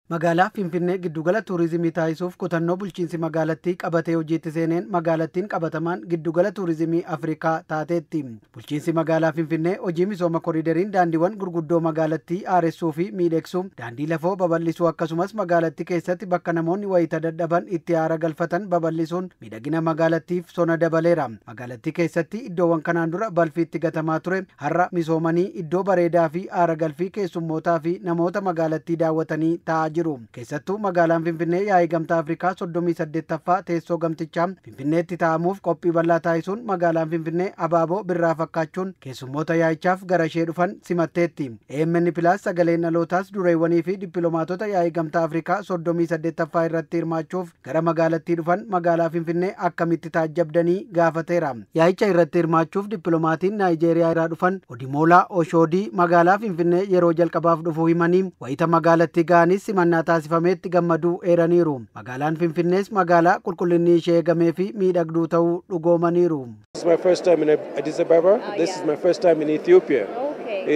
Magaalaa Finfinnee giddugala tuurizimii taasisuuf kutannoo bulchiinsi magaalattii qabatee hojiitti seeneen magaalattiin qabatamaan giddugala tuurizimii Afrikaa taateetti. Bulchiinsi magaalaa Finfinnee hojii misooma koriideriin daandiiwwan gurguddoo magaalattii haaressuu fi miidhagsuu, daandii lafoo babal'isuu, akkasumas magaalattii keessatti bakka namoonni wayita dadhaban itti haara galfatan babal'isuun miidhagina magaalattiif sona dabaleera. Magaalattii keessatti iddoowwan kanaan dura balfi itti gatamaa ture har'a misoomanii iddoo bareedaa fi haara galfii keessummootaa fi namoota magaalattii daawwatanii ta'aa jiru. Keessattuu magaalaan Finfinnee yaa'ii Gamtaa Afrikaa 38ffaa teessoo gamtichaa Finfinneetti taa'amuuf qophii bal'aa taasisuun magaalaan Finfinnee abaaboo birraa fakkaachuun keessummoota yaa'ichaaf gara ishee dhufan simatteetti. AMN Plus sagaleen dhalootaas dureewwanii fi dippiloomaatota yaa'ii Gamtaa Afrikaa 38ffaa irratti hirmaachuuf gara magaalattii dhufan magaalaa Finfinnee akkamitti taajjabdanii gaafateera. Yaa'icha irratti hirmaachuuf dippiloomaattiin Naayijeeriyaa irraa dhufan Odimoolaa Oshoodii magaalaa Finfinnee yeroo jalqabaaf dhufuu himanii, wayita magaalattii ga'anis simannaa taasifametti gammaduu eeraniiru. Magaalaan Finfinnees magaalaa qulqullinni ishee eegamee fi miidhagduu ta'uu dhugoomaniiru. This is my first time in Addis Ababa. This is my first time in Ethiopia.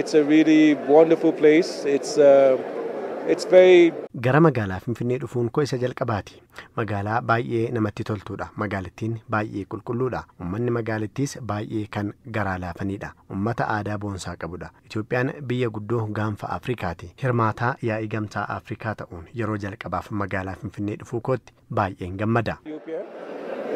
It's a really wonderful place. It's very Gara magaalaa Finfinnee dhufuun koo isa jalqabaati. Magaalaa baay'ee namatti toltuudha. Magaalattiin baay'ee qulqulluudha. Uummanni magaalattiis baay'ee kan garaa laafanidha. Uummata aadaa boonsaa qabudha. Itoophiyaan biyya guddoo gaanfa Afrikaati. Hirmaataa yaa'ii Gamtaa Afrikaa ta'uun yeroo jalqabaaf magaalaa Finfinnee dhufuu kootti baay'een gammada. Ethiopia.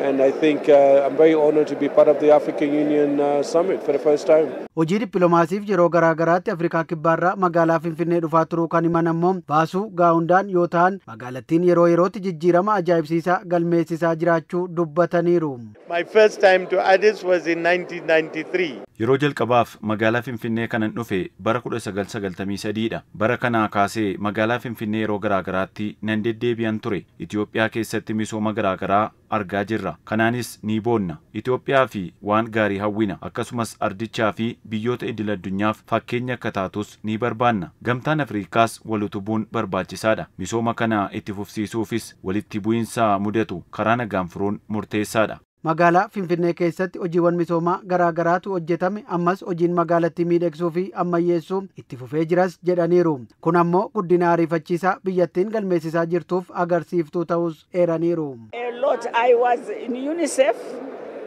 And I think I'm very honored to be part of the African Union Summit for the first time. Hojii dippiloomaasiif yeroo garaa garaatti Afrikaa Kibbaarraa magaalaa Finfinnee dhufaa turuu kan himan ammoo Baasuu Gaa'undaan yoo ta'an, magaalattiin yeroo yerootti jijjiirama ajaa'ibsiisaa galmeessisaa jiraachuu dubbataniiru. My first time to Addis was in 1993. Yeroo jalqabaaf magaalaa Finfinnee kanan dhufe bara 1993 dha. Bara kanaa kaasee magaalaa Finfinnee yeroo garaa garaatti nan deddeebi'an ture. Itoophiyaa keessatti misooma garaa garaa argaa jirra. Kanaanis ni boonna. Itoophiyaa fi waan gaarii hawwina. Akkasumas ardichaa fi biyyoota idil addunyaaf fakkeenya akka taatus ni barbaanna. Gamtaan Afriikaas wal utubuun barbaachisaadha. Misooma kana itti fufsiisuufis walitti bu'iinsa mudatu karaa nagaan furuun murteessaadha. Magaalaa Finfinnee keessatti hojiiwwan misoomaa garaa garaatu hojjetame, ammas hojiin magaalattii miidhagsuu fi ammayyeessuu itti fufee jiras jedhaniiru. Kun ammoo guddina ariifachiisaa biyyattiin galmeessisaa jirtuuf agarsiiftuu ta'us eeraniiru. A lot. I was in UNICEF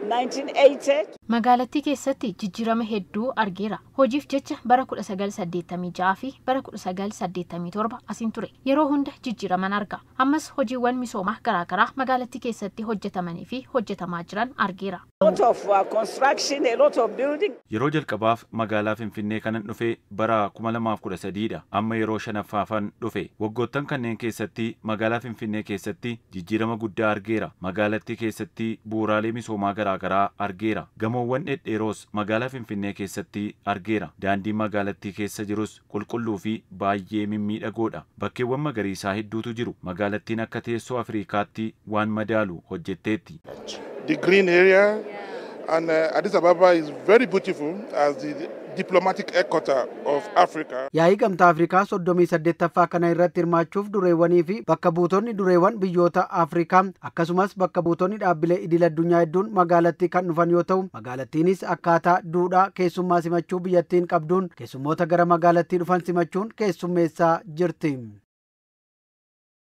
1980. Magaalattii keessatti jijjiirama hedduu argeera. Hojiif jecha bara 1986 fi bara 1987 asin ture. Yeroo hunda jijjiiraman arga. Ammas hojiiwwan misoomaa garaagaraa magaalattii keessatti hojjetamanii fi hojjetamaa jiran argeera. A lot of construction, a lot of building. Yeroo jalqabaaf magaalaa Finfinnee kanan dhufe bara 2013 dha. Amma yeroo shanaffaafan dhufe. Waggoottan kanneen keessatti magaalaa Finfinnee keessatti jijjiirama guddaa argeera. Magaalattii keessatti bu'uuraalee misoomaa garaa garaa argeera. Gamoowwan dhedheeroos magaalaa Finfinnee keessatti argeera. Daandiin magaalattii keessa jirus qulqulluu fi baay'ee mimmiidhagoodha. Bakkeewwan magariisaa hedduutu jiru. Magaalattiin akka teessoo Afriikaatti waan madaalu hojjetteetti. The green area and Addis Ababa is very beautiful as the diplomatic headquarter of Africa. Yaa'ii Gamtaa Afrikaa 38ffaa kana irratti hirmaachuuf dureewwanii fi bakka buutonni dureewwan biyyoota Afrikaa, akkasumas bakka buutonni dhaabbilee idil addunyaa hedduun magaalattii kan dhufan yoo ta'u, magaalattiinis akkaataa duudhaa keessummaa simachuu biyyattiin qabduun keessummoota gara magaalattii dhufan simachuun keessummeessaa jirti.